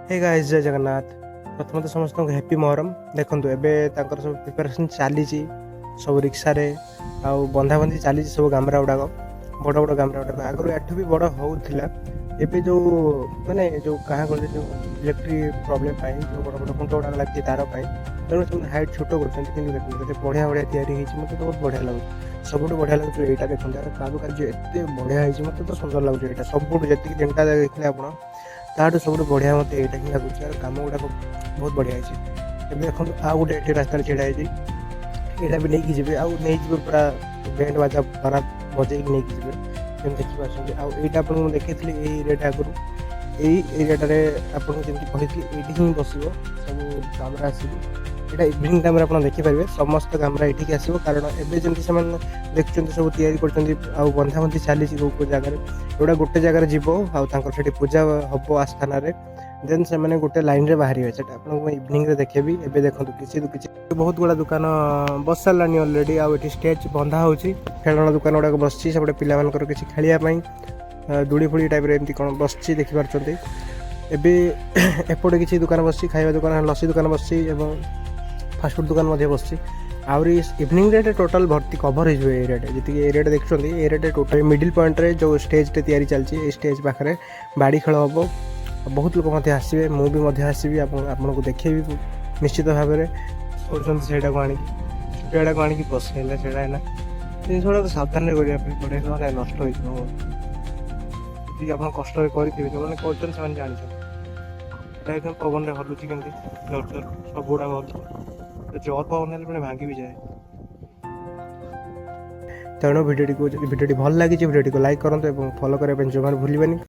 ହେ guys, ଜୟ ଜଗନ୍ନାଥ। ପ୍ରଥମତଃ ସମସ୍ତଙ୍କୁ happy Muharram. ଦେଖନ୍ତୁ, ଏବେ ତାଙ୍କର ସବୁ ପ୍ରିପାରେସନ୍ ଚାଲିଛି। ସବୁ ରିକ୍ସାରେ ଆଉ ବନ୍ଧାବନ୍ଧି ଚାଲିଛି ସବୁ ଗାମରା ଗୁଡ଼ାକ, ବଡ଼ ବଡ଼ ଗାମରା ଗୁଡ଼ାକ। ଆଗରୁ ଏଠୁ ବି ବଡ଼ ହେଉଥିଲା। ଏବେ ଯେଉଁ ମାନେ ଯେଉଁ କାହା ଗଲେ ଯେଉଁ ଇଲେକ୍ଟ୍ରିକ୍ ପ୍ରୋବ୍ଲେମ୍ ପାଇଁ ଯେଉଁ ବଡ଼ ବଡ଼ ଖୁଣ୍ଟ ଗୁଡ଼ାକ ଲାଗିଛି ତାର ପାଇଁ, ତେଣୁ ସେମାନେ ହାଇଟ୍ ଛୋଟ କରୁଛନ୍ତି। କିନ୍ତୁ ଦେଖନ୍ତୁ, କେତେ ବଢ଼ିଆ ବଢ଼ିଆ ତିଆରି ହେଇଛି। ମୋତେ ତ ବହୁତ ବଢ଼ିଆ ଲାଗୁଛି। ସବୁଠୁ ବଢ଼ିଆ ଲାଗୁଛି ଏଇଟା। ଦେଖନ୍ତୁ, ଏହାର କାରୁକାର୍ଯ୍ୟ ଏତେ ବଢ଼ିଆ ହେଇଛି। ମୋତେ ତ ସୁନ୍ଦର ଲାଗୁଛି ଏଇଟା ସବୁଠୁ। ଯେତିକି ତିନିଟା ଦେଖିଲେ ଆପଣ, ତାଠୁ ସବୁଠୁ ବଢ଼ିଆ ମୋତେ ଏଇଟା ହିଁ ଲାଗୁଛି। ଆର କାମ ଗୁଡ଼ାକ ବହୁତ ବଢ଼ିଆ ହେଇଛି। ଏବେ ଦେଖନ୍ତୁ, ଆଉ ଗୋଟେ ଏଠି ରାସ୍ତାରେ ଛିଡ଼ା ହେଇଛି। ଏଇଟା ବି ନେଇକି ଯିବେ ଆଉ ନେଇଯିବେ, ପୁରା ବ୍ୟାଣ୍ଡ ବାଜା ବରାତ ବଜେଇକି ନେଇକି ଯିବେ, ଯେମିତି ଦେଖିପାରୁଛନ୍ତି। ଆଉ ଏଇଟା ଆପଣଙ୍କୁ ମୁଁ ଦେଖେଇଥିଲି ଏଇ ଏରିଆଟା ଆଗରୁ। ଏଇ ଏରିଆଟାରେ ଆପଣଙ୍କୁ ଯେମିତି କହିଥିଲି, ଏଇଠି ହିଁ ବସିବ ସବୁ ଗାମରା ଆସିକି। ଏଇଟା ଇଭିନିଂ ଟାଇମ୍ରେ ଆପଣ ଦେଖିପାରିବେ, ସମସ୍ତ ଗାମରା ଏଠିକି ଆସିବ। କାରଣ ଏବେ ଯେମିତି ସେମାନେ ଦେଖୁଛନ୍ତି, ସବୁ ତିଆରି କରୁଛନ୍ତି ଆଉ ବନ୍ଧାବନ୍ଧି ଚାଲିଛି କେଉଁ କେଉଁ ଜାଗାରେ। ଏଗୁଡ଼ା ଗୋଟେ ଜାଗାରେ ଯିବ ଆଉ ତାଙ୍କର ସେଠି ପୂଜା ହବ ଆସ୍ଥାନାରେ। ଦେନ୍ ସେମାନେ ଗୋଟେ ଲାଇନ୍ରେ ବାହାରିବେ। ସେଟା ଆପଣଙ୍କୁ ମୁଁ ଇଭିନିଂରେ ଦେଖେଇବି। ଏବେ ଦେଖନ୍ତୁ, କିଛି କିଛି ବହୁତ ଗୁଡ଼ା ଦୋକାନ ବସିସାରିଲାଣି ଅଲରେଡ଼ି। ଆଉ ଏଠି ଷ୍ଟେଜ୍ ବନ୍ଧା ହେଉଛି। ଖେଳଣା ଦୋକାନ ଗୁଡ଼ାକ ବସିଛି ସେପଟେ, ପିଲାମାନଙ୍କର କିଛି ଖେଳିବା ପାଇଁ ଦୋଳି ଫୋଳି ଟାଇପ୍ର ଏମିତି କ'ଣ ବସିଛି, ଦେଖିପାରୁଛନ୍ତି। ଏବେ ଏପଟେ କିଛି ଦୋକାନ ବସିଛି, ଖାଇବା ଦୋକାନ, ଲସି ଦୋକାନ ବସିଛି ଏବଂ ଫାଷ୍ଟଫୁଡ଼ ଦୋକାନ ମଧ୍ୟ ବସିଛି। ଆହୁରି ଇଭିନିଂରେ ଏଟା ଟୋଟାଲ୍ ଭର୍ତ୍ତି କଭର୍ ହେଇଯିବ ଏରିଆଟା। ଯେତିକି ଏରିଆଟା ଦେଖୁଛନ୍ତି, ଏରିଆଟା ଟୋଟାଲ୍ ମିଡ଼ିଲ୍ ପଏଣ୍ଟରେ ଯେଉଁ ଷ୍ଟେଜ୍ଟେ ତିଆରି ଚାଲିଛି, ଏଇ ଷ୍ଟେଜ୍ ପାଖରେ ବାଡ଼ି ଖେଳ ହେବ। ବହୁତ ଲୋକ ମଧ୍ୟ ଆସିବେ। ମୁଁ ବି ମଧ୍ୟ ଆସିବି, ଆପଣଙ୍କୁ ଦେଖେଇବି ନିଶ୍ଚିତ ଭାବରେ। କରୁଛନ୍ତି ସେଇଟାକୁ ଆଣିକି, ଛୋଟିଆଟାକୁ ଆଣିକି ବସେଇଲେ ସେଇଟା ହେଲା। ଜିନିଷ ଗୁଡ଼ାକ ସାବଧାନରେ କରିବା ପାଇଁ ପଡ଼େ, ନହେଲେ ନଷ୍ଟ ହେଇଯିବ। ଯେତିକି ଆପଣ କଷ୍ଟରେ କରିଥିବେ, ଯେଉଁମାନେ କରୁଛନ୍ତି ସେମାନେ ଜାଣିଛନ୍ତି। ଏଇଟା ଏକଦମ ପବନରେ ହଲୁଛି କେମିତି ଜୋର ଜୋର, ସବୁ ଗୁଡ଼ାକ ହଲୁଛି। ଜୋର ପବନ ହେଲେ ପୁଣି ଭାଙ୍ଗି ବି ଯାଏ। ତେଣୁ ଭିଡ଼ିଓଟିକୁ, ଯଦି ଭିଡ଼ିଓଟି ଭଲ ଲାଗିଛି, ଭିଡ଼ିଓଟିକୁ ଲାଇକ୍ କରନ୍ତୁ ଏବଂ ଫଲୋ କରିବା ପାଇଁ ଜମାରୁ ଭୁଲିବେନି।